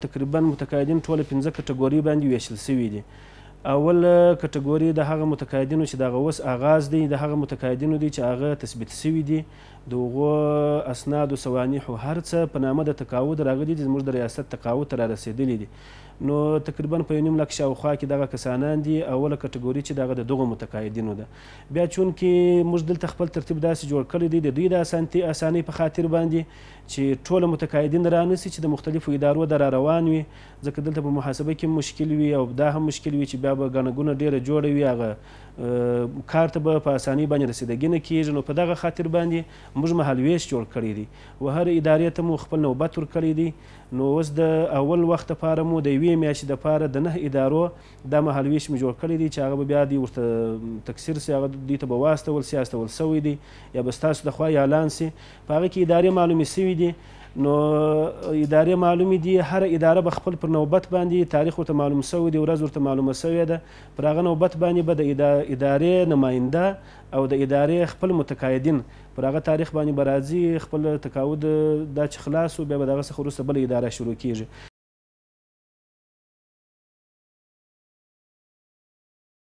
تقریبا متقاعدین ټوله 5 کټګوري باندې ویشل شوي دي. اول کټګوري د هغه متقاعدینو چې دغه اوس آغاز دی، د هغه متقاعدینو دی چې هغه تثبیت شوي دي، د هغو اسنادو سوانحو هر څه په نامه د تقاعد راغلي دي، زموږ د ریاست تقاعد ته را رسېدلي دي. نو تقریبا په 1.5 لک شاوخوا کې دغه کسانان دي. اوله کټګوري چې دغه د دغو متقاعدینو ده. بیا چونکې موږ دلته خپل ترتیب داسې جوړ کړی دی د دوی د اسانۍ په خاطر باندې چې ټوله متقاعدین رانه سي چې د مختلفو ادارو د را روان وي، ځکه دلته په محاسبه کې مشکل وي او دا هم مشکل وي چې بیا به ګڼه ګوڼه ډېره جوړه وي، هغه کار ته به په اسانۍ باندې رسیدګي نه کیږي. نو په دغه خاطر باندې موږ مهالوېش جوړ کړی دی و هر ادارې ته مو خپل نوبت ورکړی دی. نو اوس د اول وخت لپاره مو د یوې میاشتې دپاره د 9 ادارو دا مهالوېش مو جوړ کړی دی چې هغه به بیا دوی ورته تکثیر سي، هغه دوی ته به واستول سي، استول سوی دی یا به ستاسو د خوا اعلان سي. په هغه کې ادارې معلومې سوي دي. نو ادارې معلومې دي، هر اداره به خپل پر نوبت باندې تاریخ ورته معلوم سوی دی، ورځ ورته معلومه سوې ده. پر هغه نوبت باندې به د ادارې نماینده او د ادارې خپل متقاعدین پر هغه تاریخ باندې به راځي، خپل تقاعد دا چې خلاص و بیا به د هغه څخه وروسته بله اداره شروع کیږي.